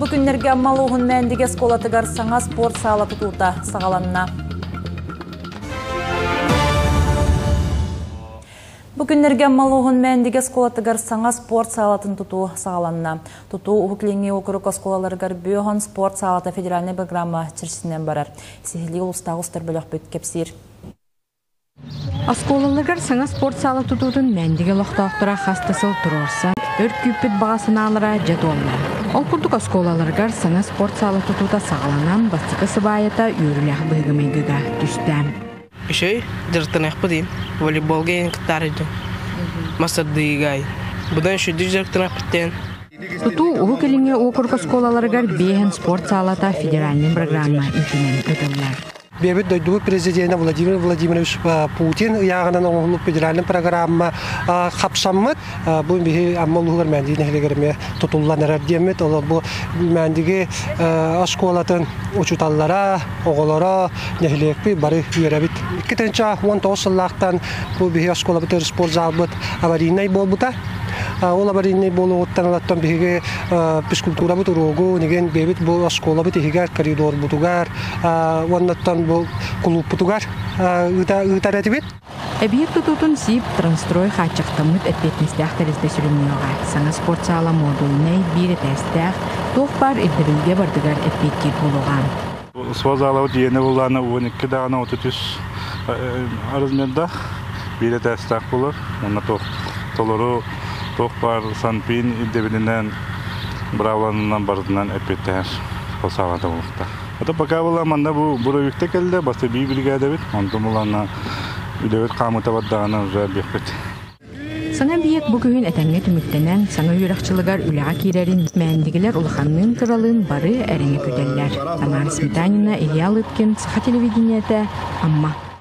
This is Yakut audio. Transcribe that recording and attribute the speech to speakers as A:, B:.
A: Бу күннэргэ Амма улууһун Мээндиги оскуолатыгар саҥа спорт саала тутуута саҕаланна. Бу күннэргэ Амма улууһун Мээндиги оскуолатыгар саҥа спорт саалатын тутуу саҕаланна. Тутуу Уһук Илиҥҥи уокурук оскуолаларыгар Бүөһон спорт саалата федеральнай программа чэрчитинэн барар. Сиһилии улуустааҕы устар бөлөхпүт кэпсиир.
B: Оскуолаларыгар саҥа спорт саала тутуутун Мээндиги олохтоохторо хас да сыл туруорсан, өр күүппүт баҕа санаалара дьэ туолла. Ол курдук оскуолаларыгар саҥа спорт саала тутуута саҕаланан, бастакы сыбаайата үөрүүлээх быһыыга-майгыга түстэ.
C: Үчүгэй дьарыктаныахпыт иһин волейболга иһин кыттаарыйдым. Мастардыыгай. Будан үчүгдүк дьарыктаныахпыт диэн.
B: Тутуу Уһук Илиҥҥи уокурук оскуолаларыгар биэһин спорт саалата федеральнай программа иитинэн ыытыллар.
D: Бэйэбит дойдубут президенэ Владимир Владимирович Путин ыйааҕынан оҥоһуллубут федеральнай программа хапсаммыт. Бу биһи Амма улууһугар Мээндиги нэһилиэгэр эмиэ тутуллан эрэр диэммит. Олор бу Мээндиги оскуолатын учууталлара, оҕолоро, нэһилиэкпит бары үөрэбит. 2019 сыллаахтан бу биһи оскуолабыт спортзалбыт аварийнай буолбута. Ол аварийнай буолуоҕуттан ылаттан биһиги физкультурабыт уруогу, нигэн бэйэбит бу оскуолабыт иһигэр, коридорбутугар, уоннаттан бу кулууппутугар ыытар этибит.
B: Эбиэт тутуутун СИП Транстрой хааччахтаммыт эппиэтинэстээх тэрилтэ сүрүннүөҕэ. Саҥа спортсаала модульнай, биир этээстээх, туох баар ирдэбилгэ бардыгар эппиэттиир буолуоҕа.
E: Спортзалабыт иэнэ буллаана 12 даҕаны 33 размердаах, биир этээстээх буолар. Уонна толору туох баар санпин ирдэбилинэн, быраабыланан барытынан эппиэттэһэр спортсаалата буолуохтаах. Это пока была манна бу буровикта кэллэ, баста бии бригадабит, онтон буланна үлэбит хаамыта бардаҕына уже биэхпит.
B: Саҥа эбийиэк бу күһүн этэҥҥэ түмүктэнэн, саҥа үөрэх дьылыгар үлэҕэ киирэрин мээндигилэр улаханныын-кыралыын бары эрэҥэ күүтэллэр. Тамара Сметанина, Илья Лыткин, Саха телевидениетэ, Амма.